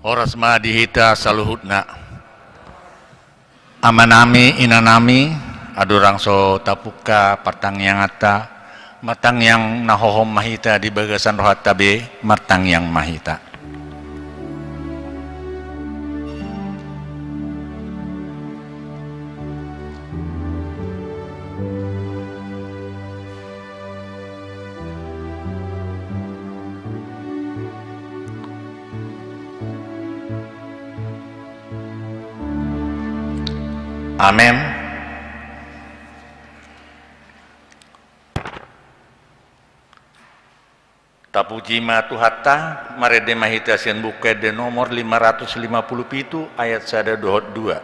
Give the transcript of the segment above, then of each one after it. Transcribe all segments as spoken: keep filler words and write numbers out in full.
Horas ma di hita saluhutna. Amanami, inanami, andorang so tapungka partangianganta, martangiang na hohom ma hita di bagasan rohanta be, martangiang ma hita. Amen. Tapuji ma Tuhanta, marende ma hita sian Buku Ende nomor lima ratus lima puluh pitu, ayat sada dohot dua.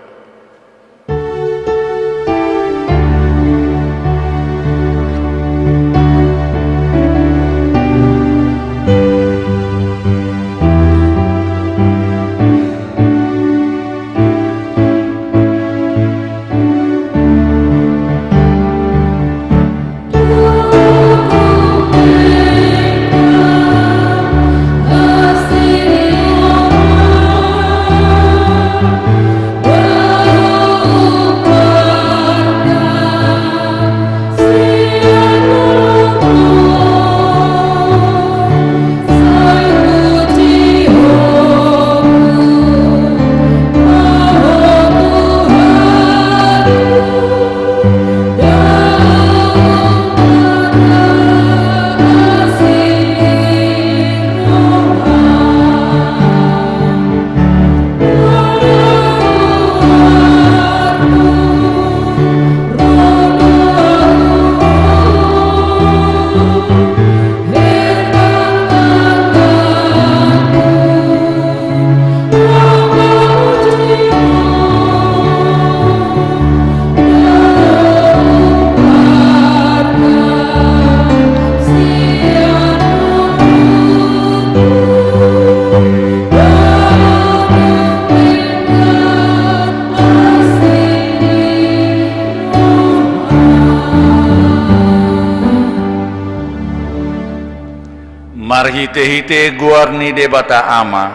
Marhitehite goar ni Debata Ama,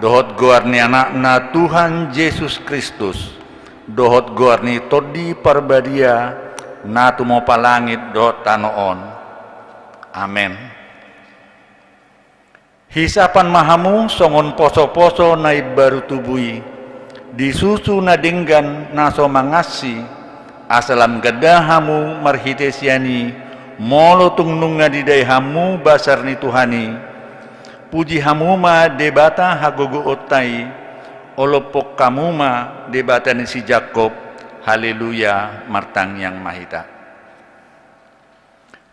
dohot goar ni Anakna Tuhan Jesus Kristus, dohot goar ni Tondi Parbadia, na tumompa langit dohot tano on. Amen. Hisapan ma hamu songon poso-poso na imbaru tubu i, di susu na denggan na so mangansi, asa lam ganda hamu marhite sian i, molo tung nunga didai hamu basar ni Tuhan i. Puji hamu ma Debata hagogoonta i, olophon hamu ma Debata ni si Jakkob. Haleluya, martangiang ma hita.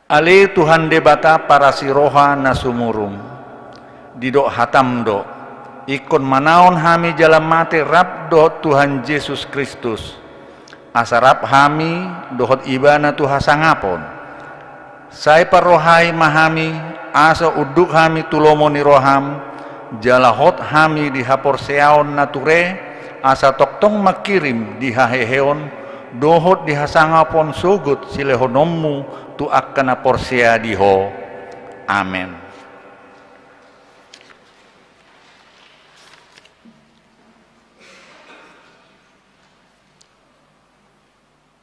Ale Tuhan Debata parasi roha na sumurung, didok hatam do, ingkon manaon hami jala mate rap dohot Tuhan Jesus Kristus, asa rap hami dohot Ibana tu hasangapon. Sai parrohai ma hami, asa unduk hami tu lomo ni roham, jala hot hami di haporseaon na ture, asa tongtong mangkirim di haheheon, dohot di hasangapon sogot silehononmu tu angka na porsea di Ho. Amen.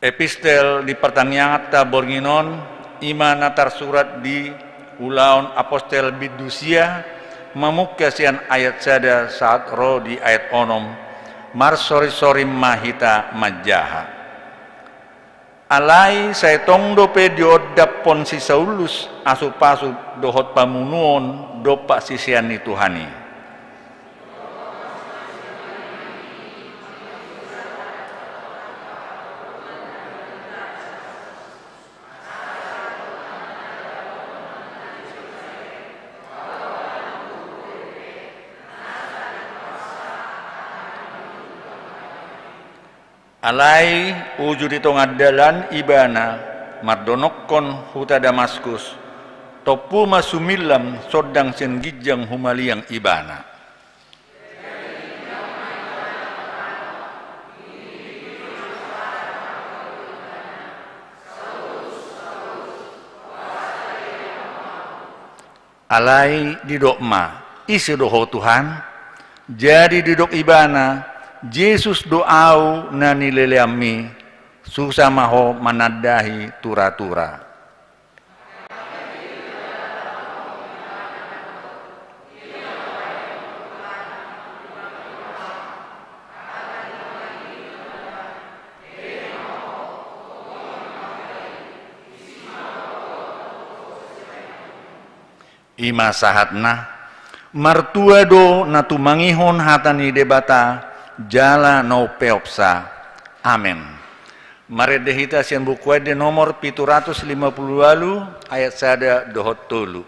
Epistel di partangianganta borngin on, i ma na tarsurat di Ulaon Apostel bindu sia, mamungka sian ayat sada sahat ro di ayat onom, marsori-sori ma hita manjaha. Alai sai tong dope diondaphon si Saulus asup-asup dohot pamunuon dompak sisean ni Tuhan i. Alai uju di tonga dalan ibana, mardonokkon huta Damaskus, tompu ma sumillam sondang sian ginjang humaliang ibana. Alai didok ma, ise do ho Tuhan? Jadi didok ibana, Jesus do au na nileleanmi, susa ma ho manandahi tura-tura. I ma sahatna, martua do na tumangihon hata ni Debata, jala na umpeopsa. Amen. Marende hita sian Buku Ende nomor pitu ratus lima pulu ualu, ayat sada dohot tolu.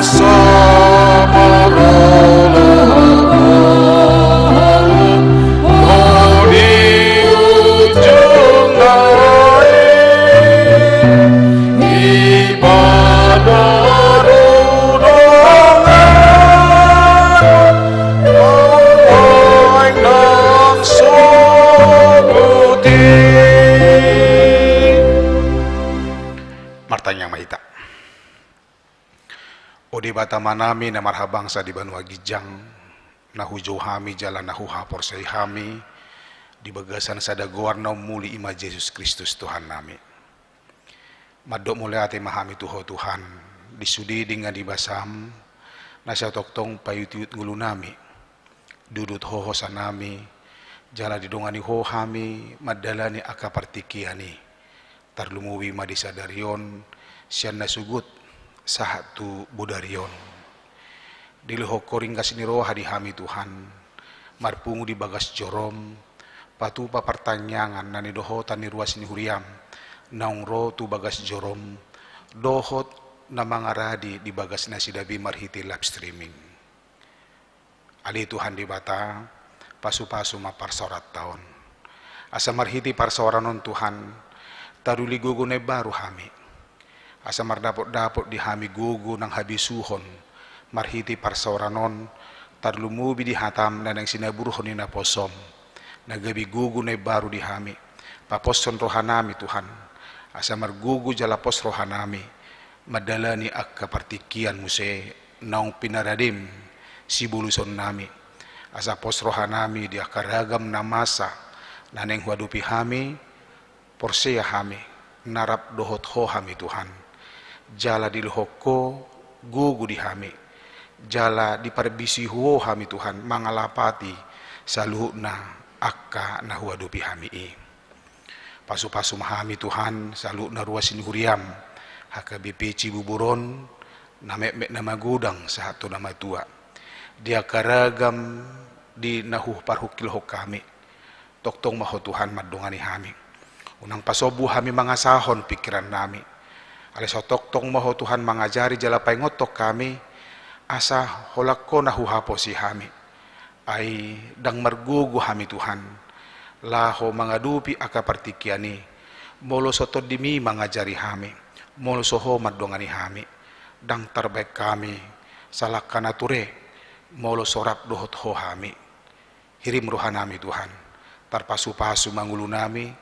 Asa marolopolop ho di ujung na i, ibana ro dongan, naeng nang songon i. Martangiang ma hita. O Debata Amanami na marhabangsa di banua ginjang, na hujou hami jala na huhaporseai hami di bagasan sada goar na umuli, i ma Jesus Kristus Tuhannami. Mandok mauliate ma hami tu Ho Tuhan, di sude denggan ni basaM, na sai tongtong paiut-iut ngolunami, diudut Ho hosanami, jala didongani Ho hami mandalani angka partingkian i. Tarlumobi ma di sadari on, sian na sogot sahat tu bodari on. Dilehon Ho ringgas ni roha di hami Tuhan, marpungu di bagas joroM, patupa partangiangan na nidohotan ni ruas ni huriaM, naung ro tu bagas joroM, dohot na mangaradi di bagas nasida be marhite live streaming. Ale Tuhan Debata, pasu-pasu ma parsaoranta on. Asa marhite parsaoran on Tuhan, taruli gogo na imbaru hami. Asa mardapot-dapot di hami gogo nang habisuhon, marhite parsaoran on, tarlumobi di hataM na naeng sinaburhon ni naposoM, na gabe gogo na imbaru di hami. Paposhon rohanami Tuhan, asa margogo jala pos rohanami, mandalani angka partingkian muse naung pinaradeM sibolusonnami, asa pos rohanami di angka ragam na masa na naeng huadopi hami, porsea hami, na rap dohot Ho hami Tuhan, jala dilehon Ho gogo di hami, jala diparbisi Ho hami Tuhan, mangalapati saluhutna angka na huadopi hami i. Pasu-pasu ma hami Tuhan, saluhutna ruas ni huriaM, H K B P Cibubur on, na metmet na magodang sahat tu na matua. Di angka ragam di na huparhungkilhon hami, tongtong ma Ho Tuhan mandongani hami. Unang pasombu hami mangasahon pingkirannami. Alai sai tongtong ma Ho Tuhan mangajari jala paingothon hami, asa holan Ho na huhaposi hami. Ai ndang margogo hami Tuhan, laho mangadopi angka partingkian i, molo so TondiMi mangajari hami, molo so Ho mandongani hami, ndang tarbahen hami salangka na ture, molo so rap dohot Ho hami. Hirim rohanami Tuhan, Tarpasupasu ma ngolunami,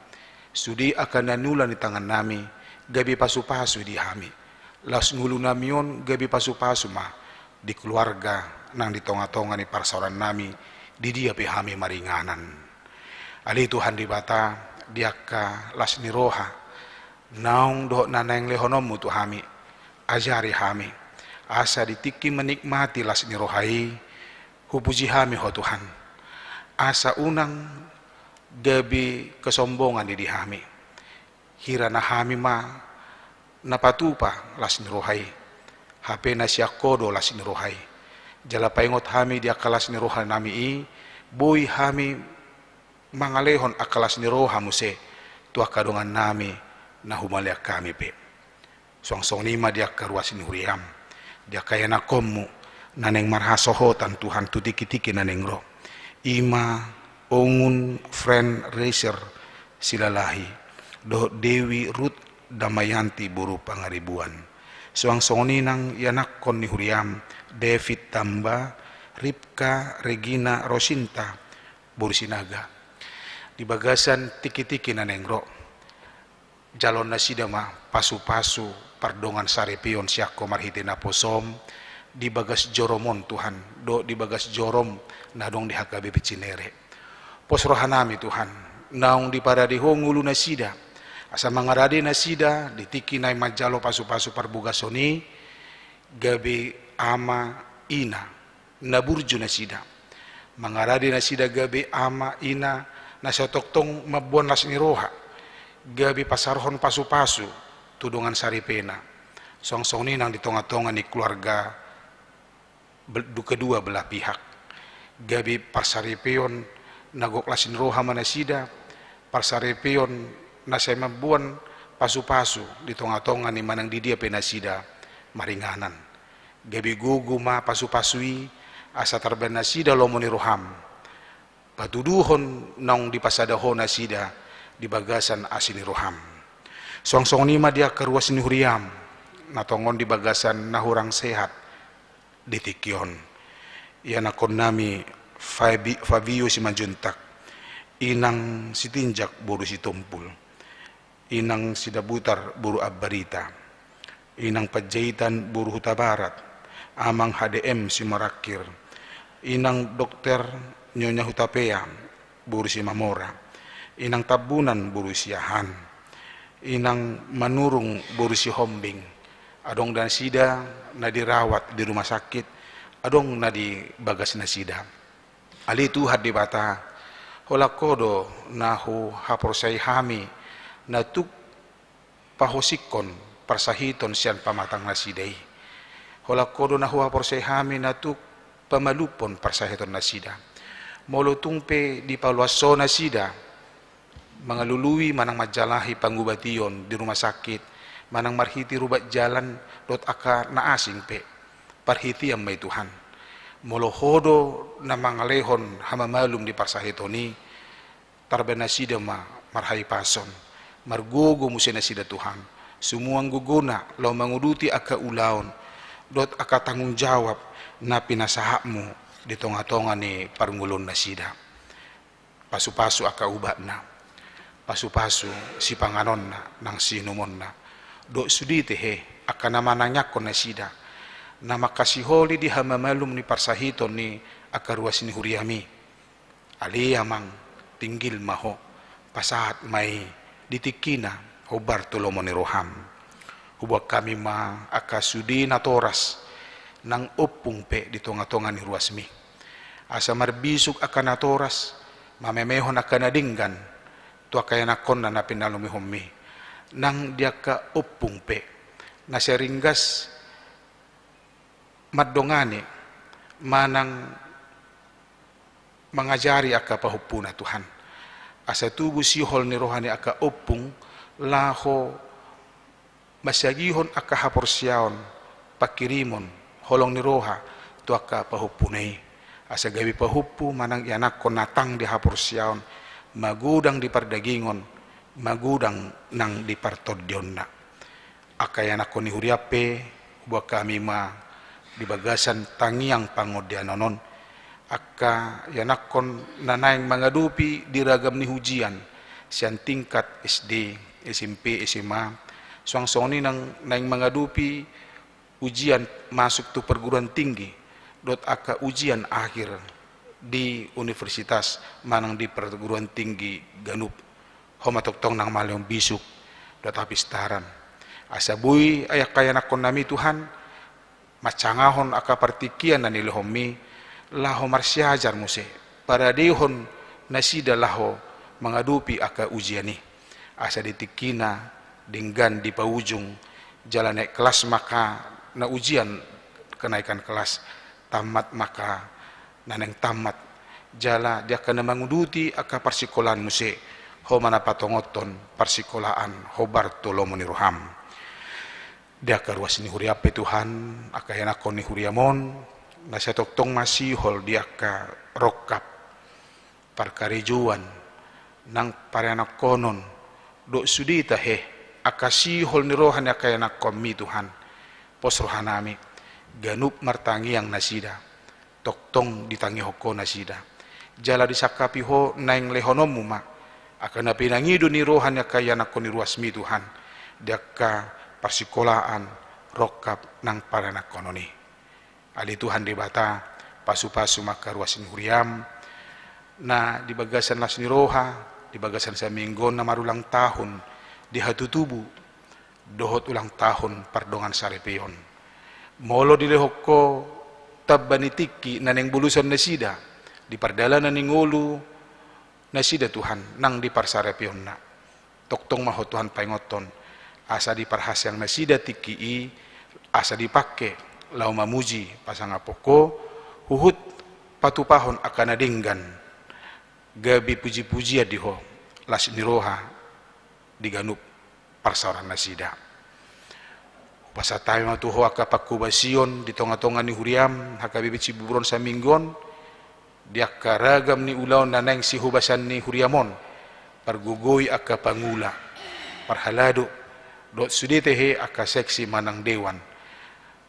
sude angka na niula ni tangannami, gabe pasupasu di hami. Laos ngolunami on gabe pasupasu ma di keluarga nang di tongatonga ni parsaorannami, di dia pe hami maringanan. Ale Tuhan Debata, di angka las ni roha naung dohot na naeng lehononmu tu hami, ajari hami, asa di tingki menikmati las ni roha i, hupuji hami Ho Tuhan, asa unang gabe kesombongan i di hami. Hira na hami ma na patupa las ni roha i, hape na sian Ho do las ni roha i. Jala paingot hami di angka las ni rohanami i, boi hami mangalehon angka las ni roha muse tu angka dongannami na humaliang hami pe. Suang songon i ma di angka ruas ni huriam, di angka ianakkonmu na naeng marhasohotan Tuhan tu tingkitingki na naeng ro. I ma Ongun Fren Reiser Silalahi, dohot Dewi Ruth Damayanti boru Pangaribuan. Suang songon i nang ianakkon ni huriam, David Tamba, Ripka Regina Rosinta boru Sinaga. Di bagasan tingkitingki na naeng ro, jaloonnasida ma pasupasu pardongan saripeon sian Ho marhite naposom, di bagas jorom on Tuhan, dohot di bagas jorom na adong di H K B P Cinere. Pos rohanami Tuhan, naung diparade Ho ngolunasida, asa mangarade nasida di tingki naeng manjalo pasupasu parbogason i, gabe ama ina na burju nasida. Mangarade nasida gabe ama ina na sai tongtong mamboan las ni roha, gabe pasarothon pasupasu tu dongan saripena. Suang songon i nang di tongatonga ni keluarga bel-, du-, kedua belah pihak. Gabe parsaripeon na gok las ni roha ma nasida, parsaripeon na sai mamboan pasupasu di tongatonga ni manang di dia pe nasida maringanan. Gabe gogo ma pasupasu i, asa tarbaen nasida lomo ni roham, patuduhon naung dipasada Ho nasida di bagasan asi ni roham. Suang songon i ma di angka ruas ni huriam, na tongon di bagasan na hurang sehat di tingki on. Ianakkonnami Fabi-, Fabio Simanjuntak, Inang Sitinjak boru Sitompul, Inang Sidabutar boru Ambarita, Inang Panjaitan boru Hutabarat, Amang H D M Simarangkir, Inang Dokter Nyonya Hutapea boru Simamora, Inang Tambunan boru Siahaan, Inang Manurung boru Sihombing. Adong do nasida na dirawat di rumah sakit, adong na di bagas nasida. Ale Tuhan Debata, holan Ho do na huhaporseai hami na tuk pahosikhon parsahiton sian pamatang nasida i. Holan Ho do na huhaporseai hami na tuk pamalumhon parsahiton nasida. Molo tung pe dipaloas Ho nasida mangalului manang manjalahi pangubation di rumah sakit, manang marhite rubat jalan dohot angka na asing pe, parhitean ma i Tuhan. Molo Ho do na mangalehon hamamalum di parsahiton i, tarbaen nasida ma marhahipason, margogo muse nasida Tuhan, sumuang gogona laho manguduti angka ulaon dohot angka tanggung jawab na pinasahatmu di tongatonga ni parngoluon nasida. Pasupasu angka ubatna, pasupasu sipanganonna nang siinumonna, dohot sude tehe angka na manangiangkon nasida, na mangkasiholi di hamamalum ni parsahiton ni angka ruas ni huriami. Ale Amang, tinggil ma Ho, pasahat ma i di tingkina hombar tu lomo ni roham. Huboan hami ma angka sude natoras nang ompung pe di tongatonga ni ruasmi. Asa marbisuk angka natoras, mamemehon angka na denggan tu angka ianakkonna na pinalumehonmi. Nang di angka ompung pe na sai ringgas mandongani manang mangajari angka pahompuna Tuhan. Asa tubu sihol ni roha ni angka ompung laho mansagihon angka haporseaon, pangkirimon holong ni roha tu angka pahompuna i. Asa gabe pahompu manang ianakkon na tang di haporseaon, magodang di pardagingon, magodang nang di partondionna. Angka ianakkon ni huriam pe, huboan hami ma di bagasan tangiang pangondianon on, angka ianakhon na naeng mangadopi di ragam ni ujian, sian tingkat S D, S M P, S M A, suang songon i nang naeng mangadopi ujian masuk tu perguruan tinggi, dohot angka ujian akhir di universitas manang di perguruan tinggi ganup. Ho ma tongtong nang malehon bisuk dohot hapistaran. Asa boi angka ianakhonnami Tuhan, mansangahon angka partingkian na nilehonmi, laho marsiajar muse, paradehon nasida laho mangadopi angka ujian i. Asa di tingkina denggan di paujung, jala naik kelas ma angka na ujian kenaikan kelas, tamat ma angka na naeng tamat, jala di angka na manguduti angka parsikolaan muse, ho ma na patongothon parsikolaan hombar tu lomo ni roham. Di angka ruas ni huriam pe Tuhan, angka ianakhon ni huriam on, na sai tongtong ma sihol di angka rongkap, parkarejoan, nang parianakhonon, dohot sude tahe, angka sihol ni roha ni angka ianakhonmi Tuhan. Pos rohanami, ganup martangiang nasida, tongtong ditangihon Ho nasida. Jala disangkapi Ho naeng lehononmu ma angka na pinangido ni roha ni angka ianakhon ni ruasmi Tuhan, di angka parsikolaan, rongkap nang parianakhonon i. Ale Tuhan Debata, pasupasu ma angka ruas ni huriam, na di bagasan las ni roha, di bagasan saminggu on na marulang tahun di hatutubu, dohot ulang tahun pardongansaripeon. Molo dilehon Ho tamba ni tingki na naeng boluson nasida, di pardalanan ni ngolu nasida Tuhan, nang di parsaripeonna. Tongtong ma Ho Tuhan paingothon, asa diparhaseang nasida tingki i, asa dipangke, laho mamuji, pasangaphon Ho, huhut patupahon angka na denggan, gabe pujipujian di Ho, las ni roha, di ganup parsaoran nasida. Hupasahat hami ma tu Ho angka panghobasion di tongatonga ni huriam, H K B P Cibubur on saminggu on, di angka ragam ni ulaon na naeng sihobasan ni huriam on, pargogoi angka pangula, parhalado, dohot sude tahe angka seksi manang dewan,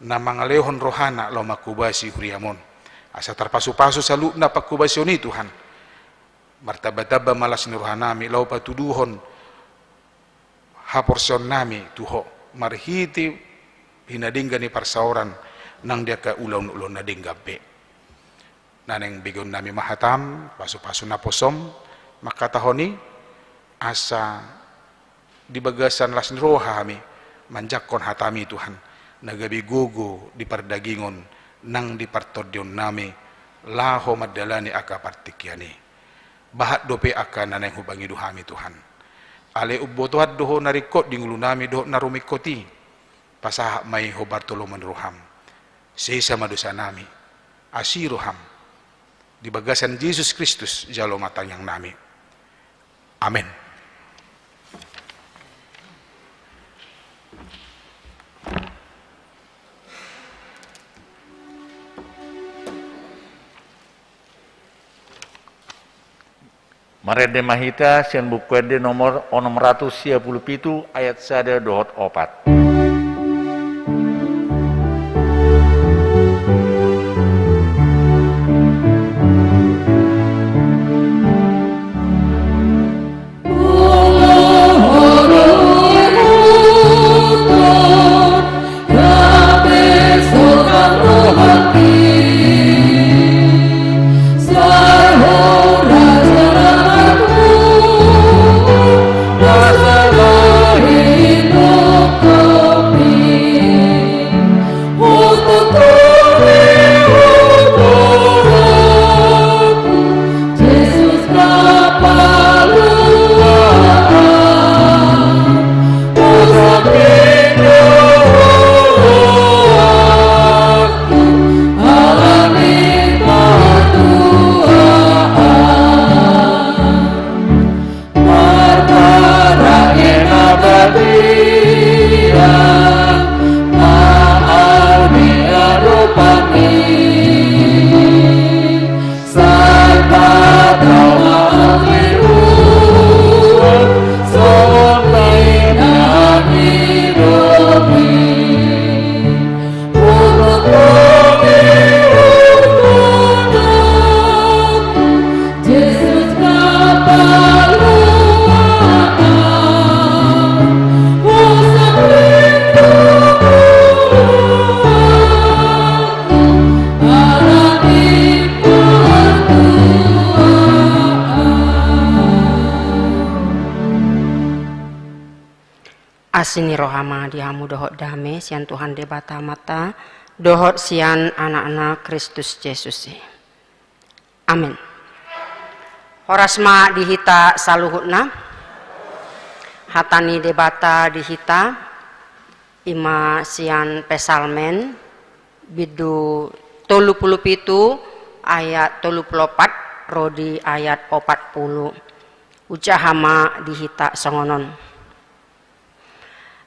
na mangalehon rohana laho manghobasi huriam on. Asa tarpasupasu saluhutna panghobasion i Tuhan. Martambatamba ma las ni rohanami, laho patuduhon haporseaonnami tu Ho, marhite hinadenggan ni parsaoran nang di angka ulaonulaon na denggan pe. Na naeng begeonnami ma hatam, pasupasu naposom, mangkatahon i, asa di bagasan las ni roha hami, manjangkon hatami Tuhan, na gabe gogo di pardagingon, nang di partondionnami, laho mandalani angka partingkian i. Bahat dope angka na naeng hupangido hami Tuhan. Alai umbotoan do Ho na ringkot di ngolunami dohot na rumingkot i. Pasahat ma i hombar tu lomo ni roham. Sesa ma dosanami. Asi roham. Di bagasan Jesus Kristus jalo ma tangiangnami. Amen. Marende ma hita sian Buku Ende nomor onom ratus sia pulu pitu, ayat sada dohot opat. Asi ni roha ma di hamu dohot dame sian Tuhan Debata Amanta dohot sian Anakna Kristus Jesus i. Amen. Horas ma di hita saluhutna. Hata ni Debata di hita, ima sian Psalmen, bindu tolu pulu pitu, ayat tolu pulu opat, ro di ayat opat pulu. Hujaha ma di hita songon on.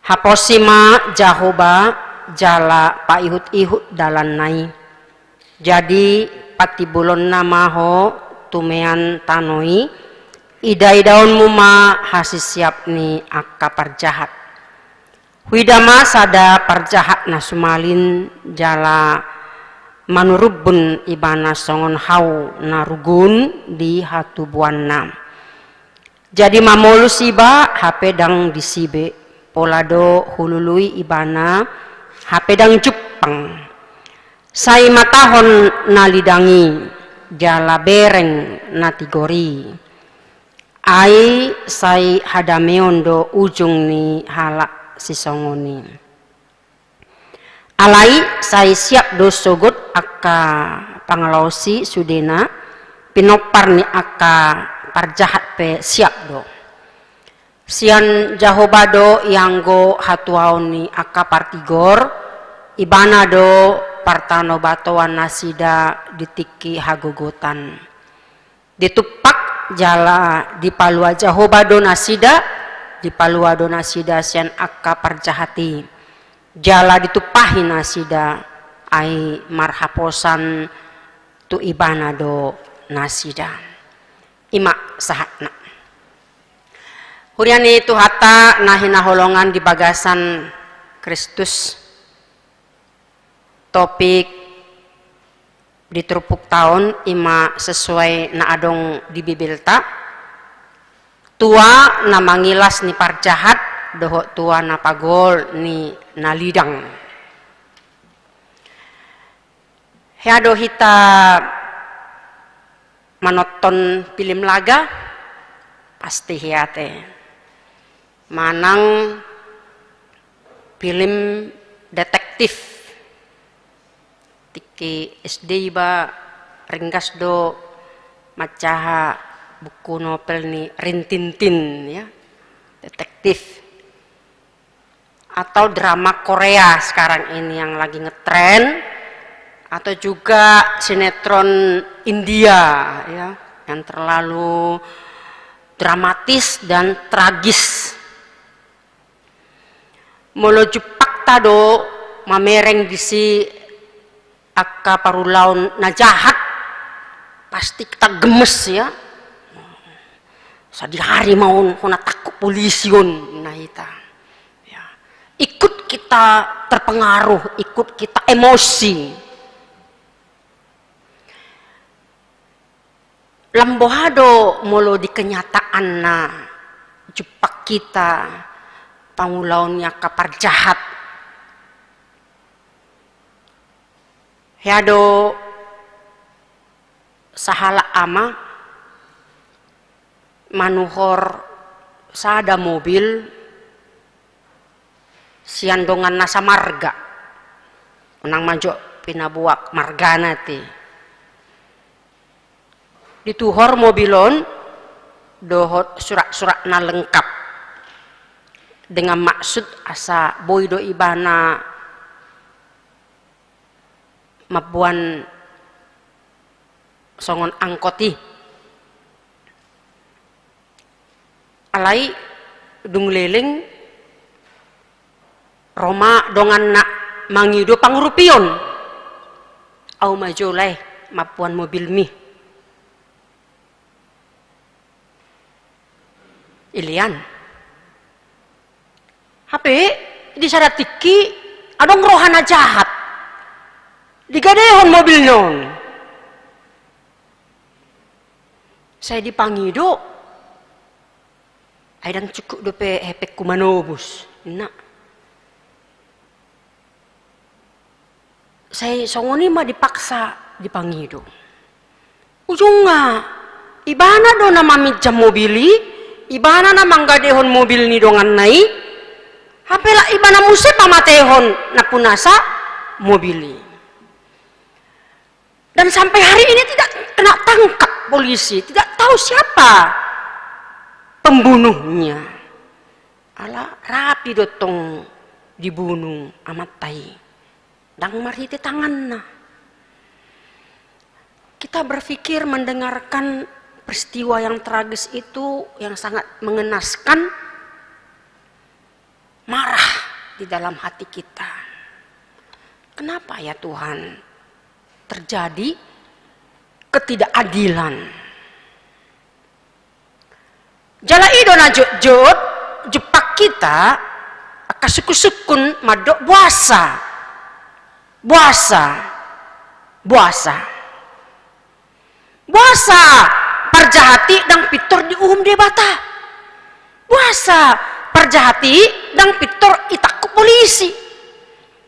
Haposi ma Jahowa jala paihut-ihut dalanna i. Jadi patimbulonna ma ho tumean tano i, ida-idaonmu ma hasisiap ni angka parjahat. Huida ma sada parjahat na sumalin jala manurumbun ibana songon hau na rugun di hatubuanna. Jadi mamolus iba hape ndang disi be, pola do hulului ibana hape ndang jumpang. Sai matahon na lidang i, jala bereng na tigor i. Ai sai hadameon do ujung ni halak sisongon i. Alai sai siap do sogot angka pangalaosi sudena, pinompar ni angka parjahat pe siap do. Sian Jahowa do ianggo hatuaon ni angka partigor, ibana do partanobatoan nasida di tingki hagogotan. Ditumpak jala dipalua Jahowa do nasida, dipalua do nasida sian angka parjahat i. Jala ditumpahi nasida, ai marhaposan tu ibana do nasida. Ima sahatna. Huria ni Tuhanta na hinaholongan di bagasan Kristus. Topik di turpukta on ima sesuai na adong di Bibelta, tua na mangilas ni parjahat dohot tua na pagol ni na lidang. Hea do hita manonton film laga? Pasti hea te. Manang film detektif. Tingki S D iba ringgas do manjaha buku novel ni Rin Tin Tin, ya, detektif. Atau drama Korea sekarang ini yang lagi ngetren, atau juga sinetron India, ya, yang terlalu dramatis dan tragis. Molo jumpangta do mamereng disi angka parulaon na jahat, pasti hita gemes, ya. Sadihari ma on hona tangkap polisi on, ninna hita. Ya. Ikut kita terpengaruh, ikut kita emosi. Lam boha do molo di kenyataanna jumpang hita pangulaon ni angka parjahat. Hea do sahalak ama manuhor sada mobil sian dongan na samarga. Unang ma jo pinaboa margana te. Dituhor mobil on dohot surat-surat na lengkap, dengan maksud asa boi do ibana mamboan songon angkot i. Alai dung leleng ro ma donganna mangido pangurupion. Au ma jo lae mamboan mobilmi. Ilean. Hape di sada tingki adong roha na jahat. Digadehon mobilna on. Sai dipangido, ai ndang cukup dope hepengku manobus, ninna. Sai songon i ma dipaksa dipangido. Ujungna, ibana do na maminjam mobil i, ibana na manggadehon mobil ni donganna i, Hape lak ibana muse pamatehon nampunasa mobil i. Dan sampai hari ini tidak kena tangkap polisi, tidak tahu siapa pembunuhnya. Ala rapi do tong dibunu amanta i. Ndang marhite tanganna. Kita berpikir mendengarkan peristiwa yang tragis itu, yang sangat mengenaskan, marah di dalam hati kita. Kenapa ya Tuhan terjadi ketidakadilan? Jala i do na jotjot jumpang hita angka sungkunsungkun mandok boasa. Boasa. Boasa. Boasa parjahat i ndang pintor diuhum Debata. Boasa parjahat i ndang pintor ditangkup polisi.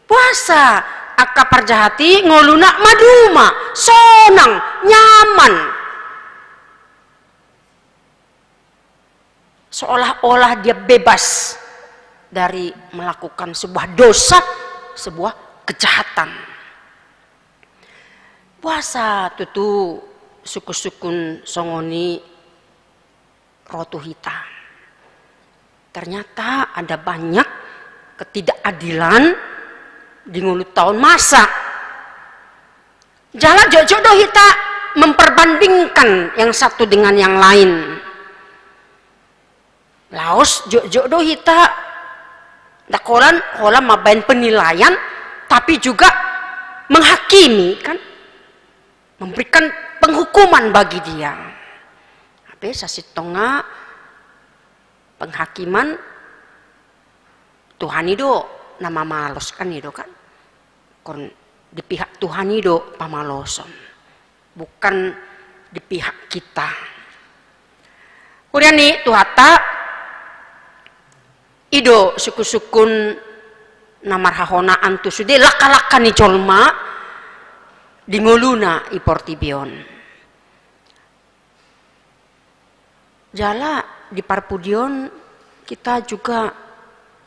Boasa angka parjahat i ngoluna maduma, sonang, nyaman. Seolah-olah dia bebas dari melakukan sebuah dosa, sebuah kejahatan. Boasa tutu sungkunsungkun songon i ro tu hita? Ternyata ada banyak ketidakadilan di ngolunta on, masa. Jala jotjot do hita memperbandingkan yang satu dengan yang lain. Laos jotjot do hita ndang holan, holan mambaen penilaian, tapi juga menghakimi, kan? Memberikan penghukuman bagi dia. Hape sasintongna penghakiman Tuhan i do na mamalos, kan i do, kan? Ingkon di pihak Tuhan i do pamaloson, bukan di pihak kita. Huria ni Tuhanta, i do sungkunsungkun na marhahonaan tu sude langkalangka ni jolma di ngoluna di portibi on. Jala di parpudi on kita juga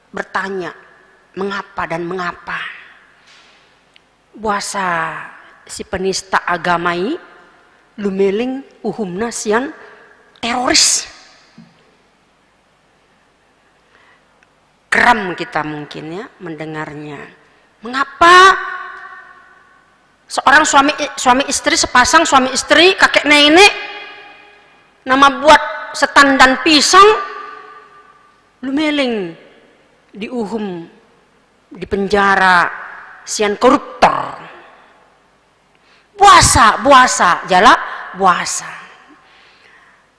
bertanya, mengapa dan mengapa? Boasa si penista agama i lumeleng uhumna sian teroris? Geram kita mungkin, ya, mendengarnya. Mengapa seorang suami, suami istri, sepasang suami istri, kakek nenek, na mambuat setandan pisang, lumeleng diuhum, dipenjara sian koruptor? Boasa, boasa, jala boasa.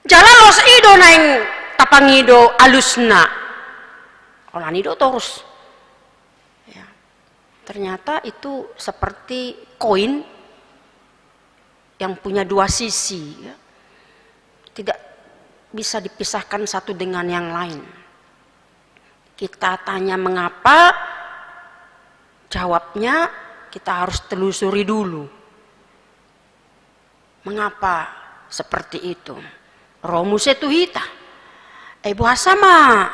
Jala laos i do naeng tapangido alusna. Holan i do torus. Ya. Ternyata itu seperti koin yang punya dua sisi, ya. Tidak bisa dipisahkan satu dengan yang lain. Kita tanya mengapa, jawabnya kita harus telusuri dulu. Mengapa seperti itu? Ro muse tu hita. Eh, boasa ma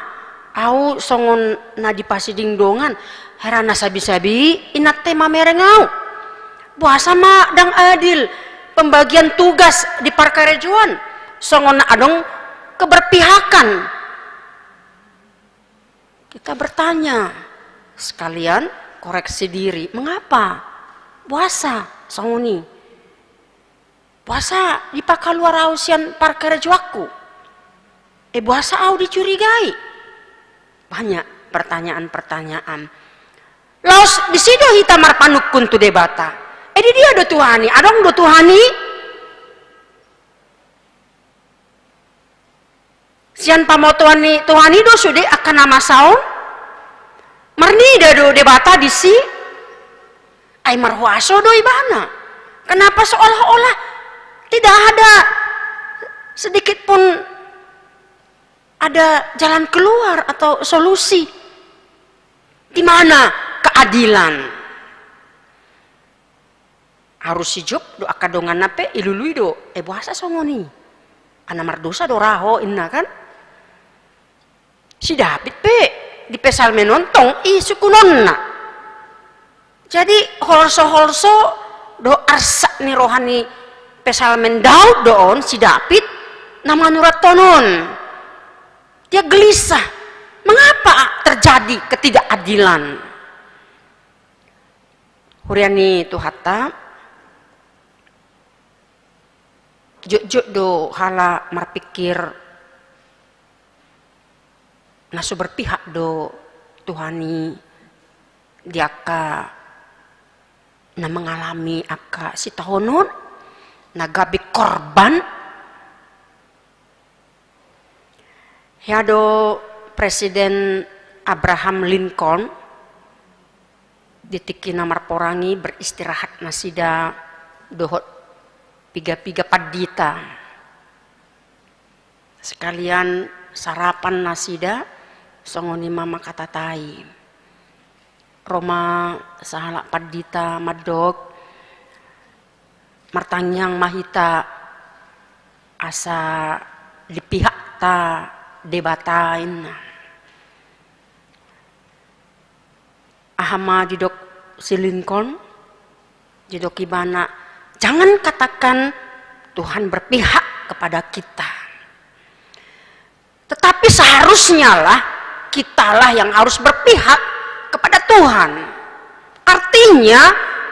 au songon na dipasiding dongan, hera na sabisabi inanta i mamereng au. Boasa ma ndang adil pembagian tugas di parkarejoan, songon na adong keberpihakan. Kita bertanya, sekalian koreksi diri, mengapa? Boasa songon i? Boasa dipakaluar au sian parkarejoanku? Eh, boasa au dicurigai? Banyak pertanyaan-pertanyaan. Laos disi do hita marpanungkun tu Debata. Eh, di dia do Tuhan i? Adong do Tuhan i? Sian pamotoan ni Tuhan i do sude angka na masa on? Marnida do Debata disi? Ai marhuaso do Ibana. Kenapa seolah-olah tidak ada sedikit pun ada jalan keluar atau solusi? Di mana keadilan? Harus si Job do angka donganna pe dilului do, eh, boasa songon i? Ai na mardosa do ra ho, ninna, kan? Si Daud pe di Psalmen on tong i sungkunonna. Jadi holso-holso dohot arsak ni roha ni Psalmen Daud do on, si David, na manurathon on. Dia gelisah. Mengapa terjadi ketidakadilan? Huria ni Tuhanta, jotjot do halak marpikir na so berpihak do Tuhan i di angka na mengalami angka sitaonon, na gabe korban. Hea do Presiden Abraham Lincoln, di tingki na marporang i beristirahat nasida dohot piga-piga pandita. Sekalian sarapan nasida, songon i ma mangkatatai. Ro ma sahalak pandita mandok, martangiang ma hita asa di pihakta Debata, inna. Aha ma didok si Lincoln? Didok ibana, jangan katakan Tuhan berpihak kepada kita. Tetapi seharusnyalah kitalah yang harus berpihak kepada Tuhan. Artinya,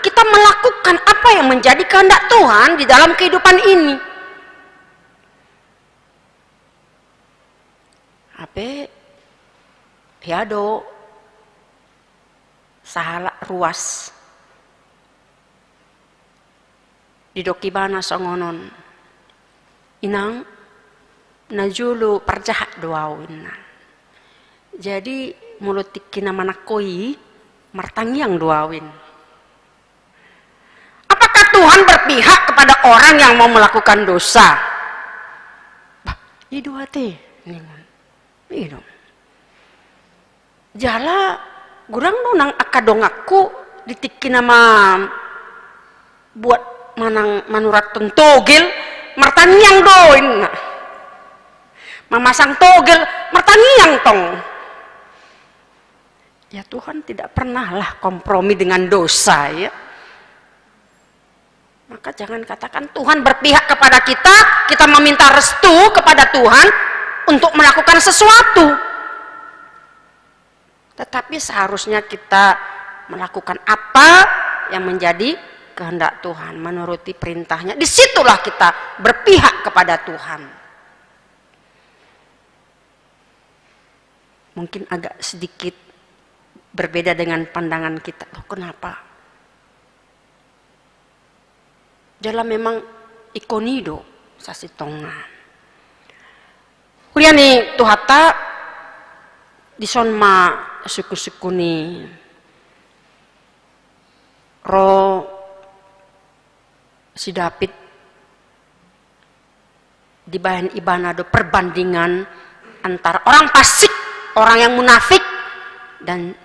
kita melakukan apa yang menjadi kehendak Tuhan di dalam kehidupan ini. Hape, hea do sahalak ruas. Didok ibana songon on, inang, na jolo parjahat do ahu, inna. Jadi molo tingki na manangko i, martangiang do ahu, inna. Apakah Tuhan berpihak kepada orang yang mau melakukan dosa? Bah, i do ate, ninna. I do. Jala godang do nang angka donganku di tingki na mambuat manang manurathon togel, martangiang do, inna. Mamasang togel, martangiang tong. Ya, Tuhan tidak pernahlah kompromi dengan dosa, ya. Maka jangan katakan Tuhan berpihak kepada kita, kita meminta restu kepada Tuhan untuk melakukan sesuatu. Tetapi seharusnya kita melakukan apa yang menjadi kehendak Tuhan, menuruti perintahnya. Disitulah kita berpihak kepada Tuhan. Mungkin agak sedikit berbeda dengan pandangan kita. Loh, kenapa? Jala memang ingkon i do sasintongna. Huria ni Tuhanta, dison ma sungkunsungkun i. Ro si David, dibahen ibana do perbandingan antara orang fasik, orang yang munafik, dan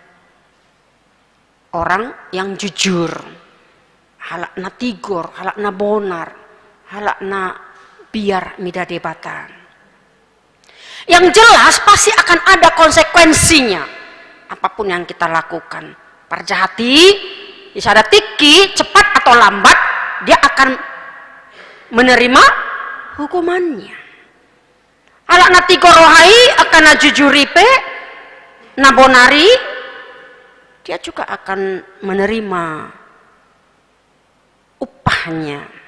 orang yang jujur, halak na tigor, halak na bonar, halak na biar mida Debata. Yang jelas pasti akan ada konsekuensinya. Apapun yang kita lakukan, parjahat i, di sada tingki, cepat atau lambat, dia akan menerima hukumannya. Halak na tigor roha i, angka na jujur i pe, na bonar i, dia juga akan menerima upahnya.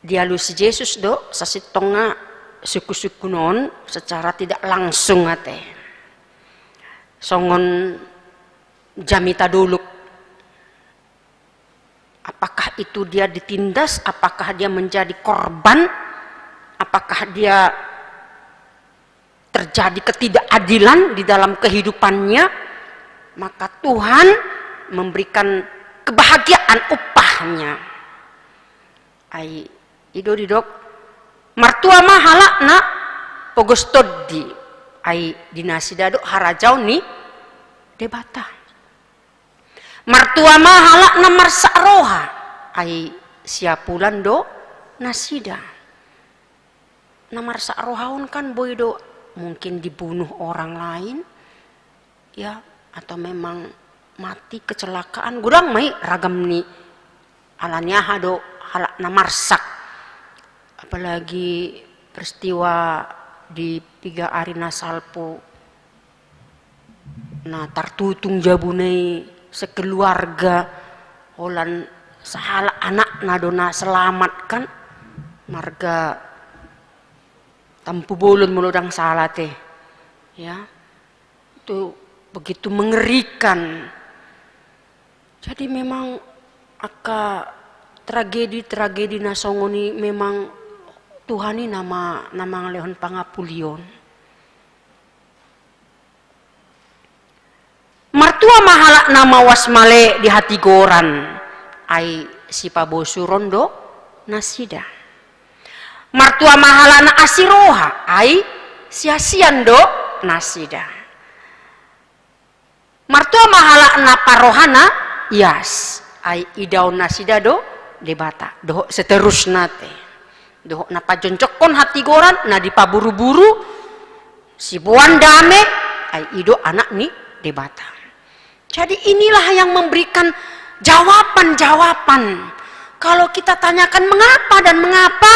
Dialusi Jesus do sasintongna sungkunsungkun on secara tidak langsung ate. Songon jamita dolok. Apakah itu dia ditindas? Apakah dia menjadi korban? Apakah dia terjadi ketidakadilan di dalam kehidupannya? Maka Tuhan memberikan kebahagiaan upahnya. Ai i do didok, martua ma halak na pogos tondi, ai di nasida do harajaon ni Debata. Martua ma halak na marsak roha, ai siapulan do nasida. Na marsak roha on kan boi do mungkin dibunuh orang lain, ya, atau memang mati kecelakaan, godang ma i ragam ni. Alani aha do halak na marsak, apalagi peristiwa di piga ari na salpu, na tartutung jabuna i sekeluarga, holan sahalak anakna do na selamat kan, marga Tampubolon molo ndang sala te, ya. Itu begitu mengerikan. Jadi memang angka tragedi-tragedi na songon i memang Tuhan i nama, na mangalehon pangapulion. Martua ma halak na mawas male di hatigoran, ai sipabosuron do nasida. Martua ma halak na asi roha, ai siasian do nasida. Martua ma halak na parrohana ias, ai idaon nasida do Debata, dohot seterusna te. Dohot na pajonjokkon hatigoran, na dipaburuburu, siboan dame, ai i do anak ni Debata. Jadi inilah yang memberikan jawaban-jawaban. Kalau kita tanyakan mengapa dan mengapa,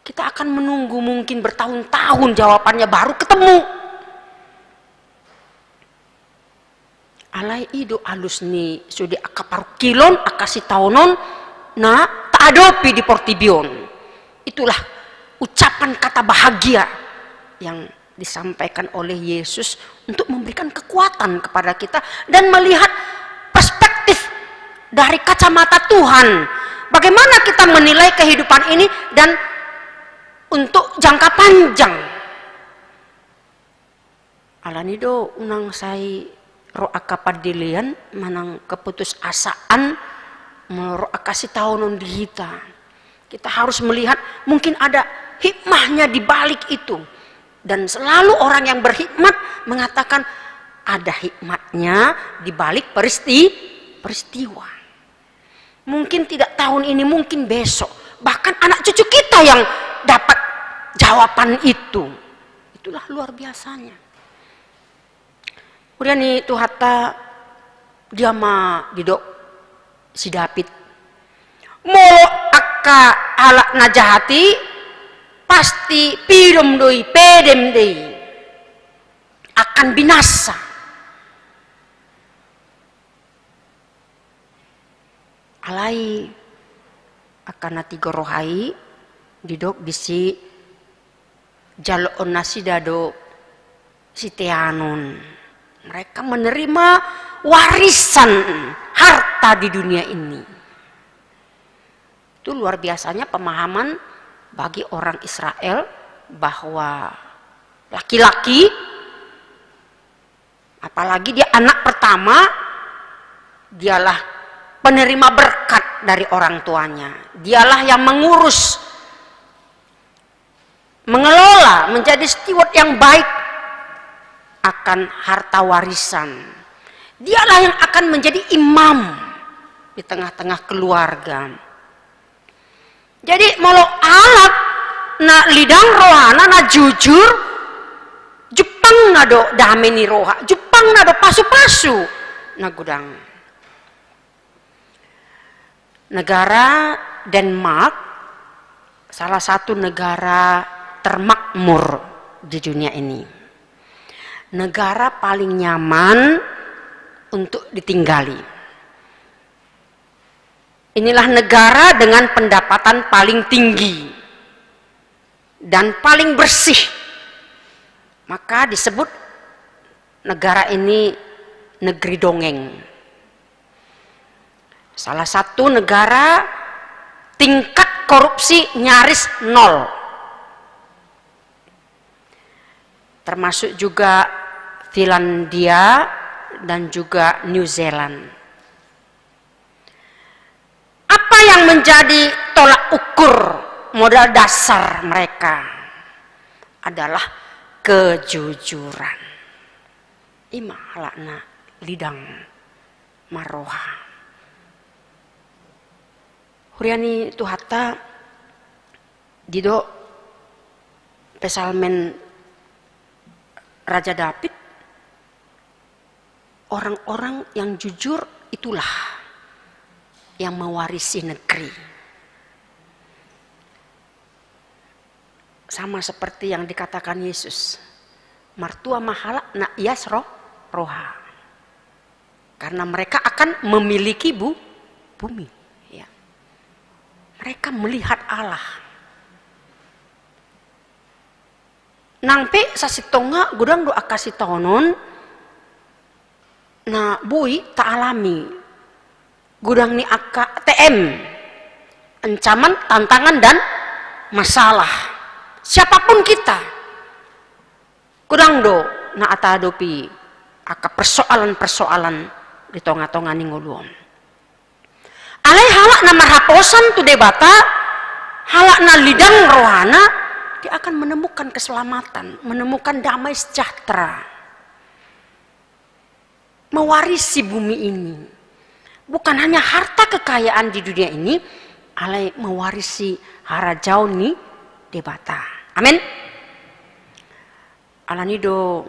kita akan menunggu mungkin bertahun-tahun jawabannya baru ketemu. Alai i do alus ni sude angka parungkilon, angka sitaonon na taadopi di portibi on. Itulah ucapan kata bahagia yang disampaikan oleh Yesus untuk memberikan kekuatan kepada kita dan melihat perspektif dari kacamata Tuhan. Bagaimana kita menilai kehidupan ini dan untuk jangka panjang. Alani do unang sai ro angka pandelean manang keputusasaan, molo ro angka sitaonon di hita. Kita harus melihat mungkin ada hikmahnya di balik itu. Dan selalu orang yang berhikmat mengatakan ada hikmatnya di balik peristi-, peristiwa. Mungkin tidak tahun ini, mungkin besok. Bahkan anak cucu kita yang dapat jawaban itu. Itulah luar biasanya. Kemudian ni Tuhanta, dia ma didok si David. Molo angka halak na jahat i, pasti pidom do i, pedem do i. Akan binasa. Alai angka na tigor roha i didok disi jaloon nasida do siteanon. Mereka menerima warisan harta di dunia ini. Itu luar biasanya pemahaman bagi orang Israel bahwa laki-laki, apalagi dia anak pertama, dialah penerima berkat dari orang tuanya. Dialah yang mengurus, mengelola, menjadi steward yang baik akan harta warisan. Dialah yang akan menjadi imam di tengah-tengah keluarga. Jadi molo halak na lidang rohana, na jujur, jumpangna do dame ni roha, jumpangna do pasu-pasu na godang. Negara Denmark salah satu negara termakmur di dunia ini. Negara paling nyaman untuk ditinggali. Inilah negara dengan pendapatan paling tinggi dan paling bersih. Maka disebut negara ini negeri dongeng. Salah satu negara tingkat korupsi nyaris nol. Termasuk juga Finlandia dan juga New Zealand. Apa yang menjadi tolak ukur, modal dasar mereka adalah kejujuran. I ma halak na lidang marroha. Huria ni Tuhanta, didok Psalmen Raja Daud, orang-orang yang jujur itulah yang mewarisi negeri. Sama seperti yang dikatakan Yesus, martua ma halak na ias ro-, roha. Karena mereka akan memiliki bu-, bumi. Ya. Mereka melihat Allah. Nang pe sasintongna godang do angka sitaonon na boi taalami, godang ni angka T M, ancaman, tantangan, dan masalah. Siapapun kita, godang do na taadopi angka persoalan-persoalan di tonga-tonga ni ngolu on. Alai halak na marhaposan tu Debata, halak na lidang rohana, dia akan menemukan keselamatan, menemukan damai sejahtera. Mewarisi bumi ini. Bukan hanya harta kekayaan di dunia ini, alai mewarisi harajaon ni Debata. Amin. Alani do,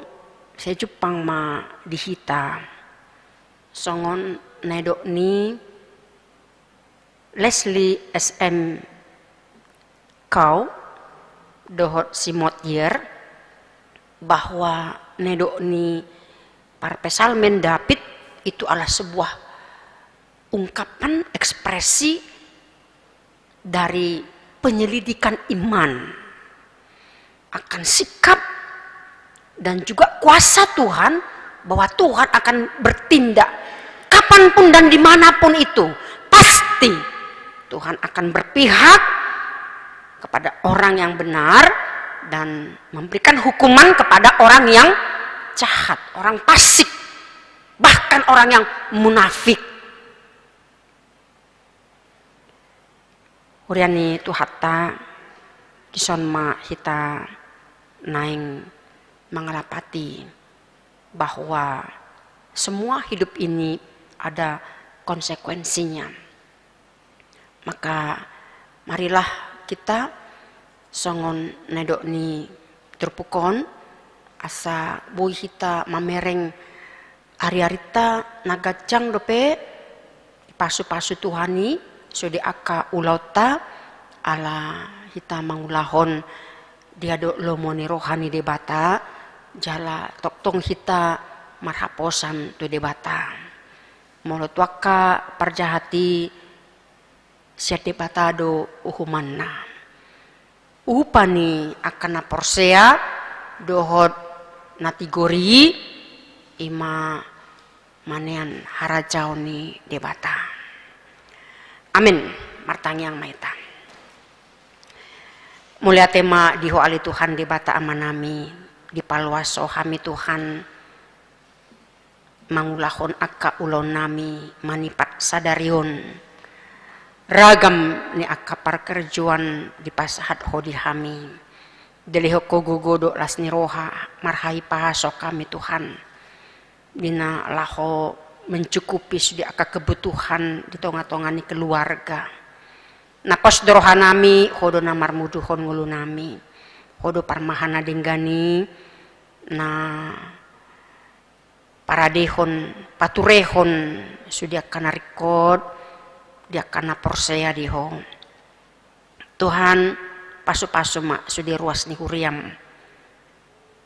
sai jumpang ma di hita songon na nidok ni Leslie S M Coe dohot Simon Giertz, bahwa na nidok ni parpsalmen Daud itu adalah sebuah ungkapan, ekspresi dari penyelidikan iman akan sikap dan juga kuasa Tuhan, bahwa Tuhan akan bertindak kapanpun dan dimanapun itu, pasti Tuhan akan berpihak kepada orang yang benar dan memberikan hukuman kepada orang yang jahat, orang fasik, bahkan orang yang munafik. Huria ni Tuhanta, dison ma hita naeng mangalapati bahwa semua hidup ini ada konsekuensinya. Maka marilah kita songon na nidok ni turpuk on, asa boi hita mamereng ari-arinta na ganjang dope dipasupasu Tuhan i, sude angka ulaonta, ala hita mangulahon dia do lomo ni roha ni Debata, jala tongtong hita marhaposan tu Debata. Molo tu angka parjahat i, sian Debata do uhumanna. Upa ni angka na porsea dohot na tigor i, i ma manean harajaon ni Debata. Amin. Martangiang ma hita. Mauliate ma di Ho ale Tuhan Debata Amanami, dipaloas Ho hami Tuhan, mangulahon angka ulaonnami manipat sadari on. Ragam ni angka parkarejoan dipasahat Ho di hami. Dilehon Ho gogo dohot las ni roha, marhahipason hami Tuhan, di na laho mencukupi sude angka kebutuhan di tonga-tonga ni keluarga. Na pos do rohanami, Ho do na marmuduhon ngolunami. Ho do parmahan na denggan i, na paradehon, paturehon sude angka na ringkot, di angka na porsea di Ho. Tuhan, pasupasu ma sude ruas ni huriam,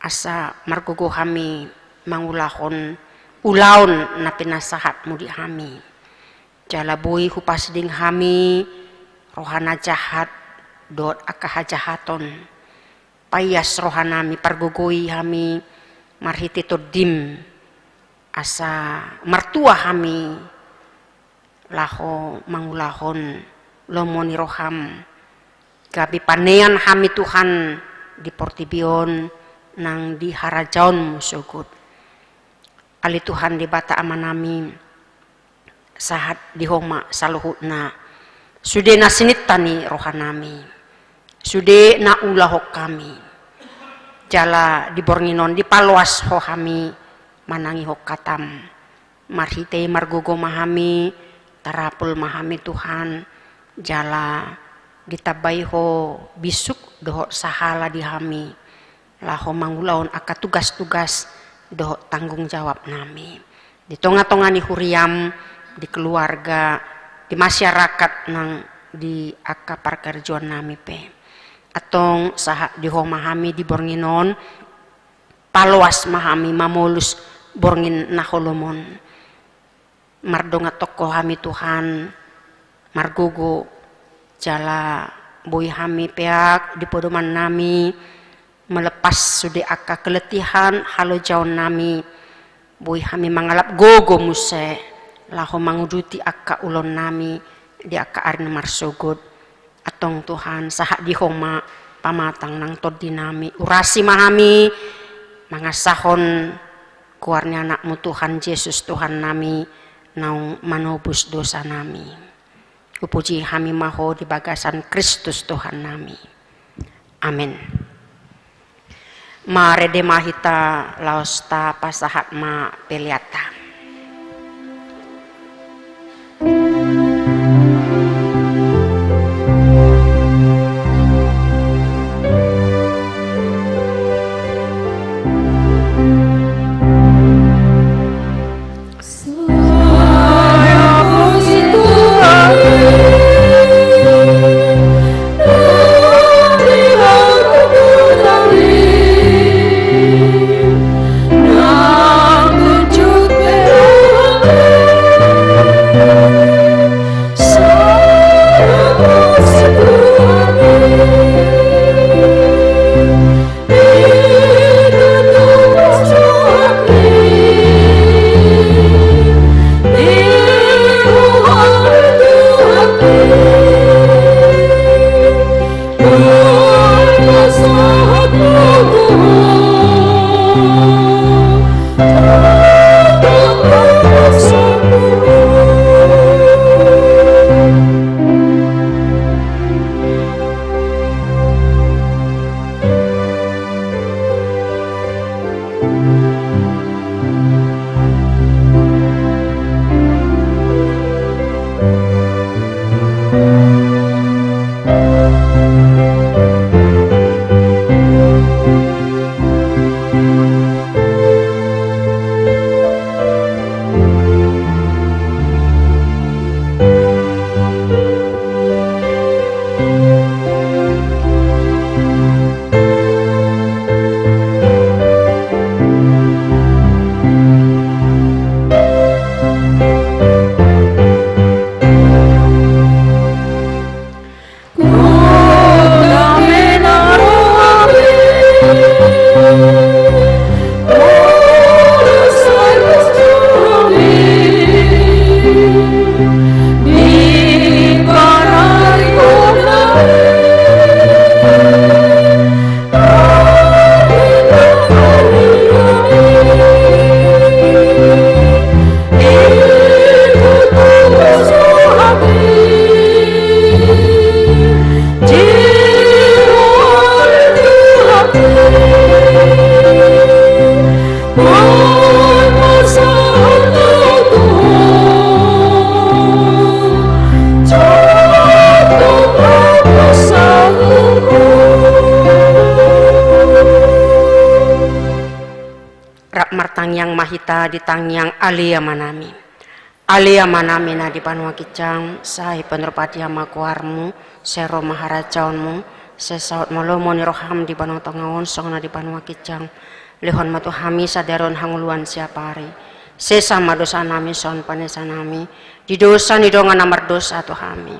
asa margogo hami mangulahon ulaon na pinasahat-Mu di hami. Jala boi hupasiding hami roha na jahat dohot angka hajahaton. Paias rohanami, pargogoi hami marhite Tondi-M, asa martua hami laho mangulahon lomo ni roham, gabe panean hami Tuhan di portibi on nang di harajaon-Mu sogot. Ale Tuhan Debata Amanami, sahat di Ho ma saluhutna. Sude na sininta ni rohanami, sude na ulahon hami. Jala di borngin on dipaloas Ho hami manangihon hataM. Marhite i margogo ma hami, tarapul ma hami Tuhan, jala ditambai Ho bisuk dohot sahala di hami, laho mangulahon angka tugas-tugas dohot tanggung jawab nami di tonga-tonga ni huriam, di keluarga, di masyarakat nang di angka parkarejoan nami pe. Antong sahat di Ho ma hami di borngin on, paloas ma hami mamolus borngin na holom on. Mardongan tokko hami Tuhan, margogo, jala boi hami peak di podoman nami, melepas sude angka keletihan halojaon nami, boi hami mangalap gogo muse, laho manguduti angka ulaon nami di angka ari na marsogot. Antong Tuhan, sahat di Ho ma pamatang nang tondi nami. Urasi ma hami mangasahon goar ni Anak-Mu Tuhan Jesus Tuhan nami, naung manobus dosa nami. Hupuji hami ma Ho di bagasan Kristus Tuhan nami. Amen. Marende ma hita laos tapasahat ma peleanta. Rap martangiang ma hita di tangiang Ale Amanami. Ale Amanami na di banua ginjang, sai pinarbadia ma goarmu, sai ro ma harajaonmu, sai saut ma lomo ni roham di banua tonga on songon na di banua ginjang. Lehon ma tu hami sadari on hangoluan siapari. Sesa ma dosanami songon panesanami di dosa ni dongan na mardosa tu hami.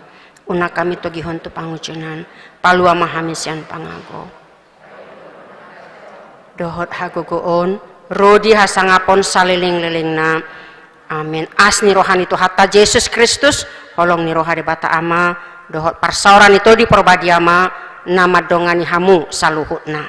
Unang hami togihon tu pangunjunan, palua ma hami sian pangago dohot hagogoon, ro di hasangapon salelenglelengna. Amen. Asi ni roha ni Tuhanta Jesus Kristus, holong ni roha Debata Ama, dohot parsaoran ni Tondi Porbadia ma na mandongani hamu saluhutna.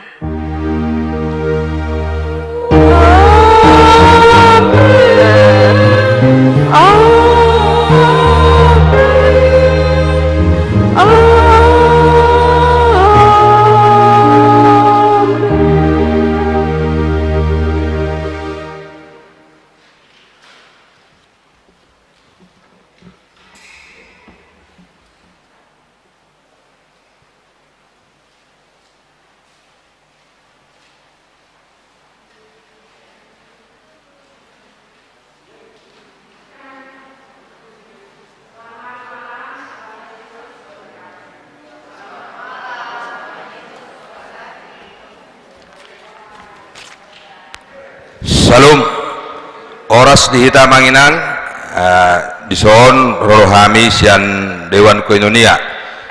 Salam. Horas di hita amang inang, eh, dison ro do hami sian Dewan Koinonia.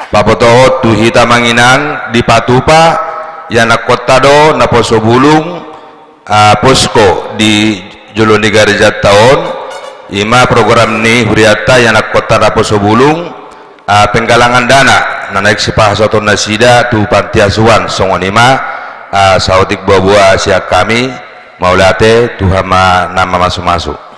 Pabotohon tu hita amang inang, dipatupa ianakkonta do naposo bulung, ah, posko di jolo ni garejanta on, ima program ni hurianta ianakkonta naposo bulung, ah, penggalangan dana na naeng sipasahaton nasida tu panti asuhan, songon i ma, ah, saotik boaboa sian hami, mauliate, Tuhan ma na mamasumasu.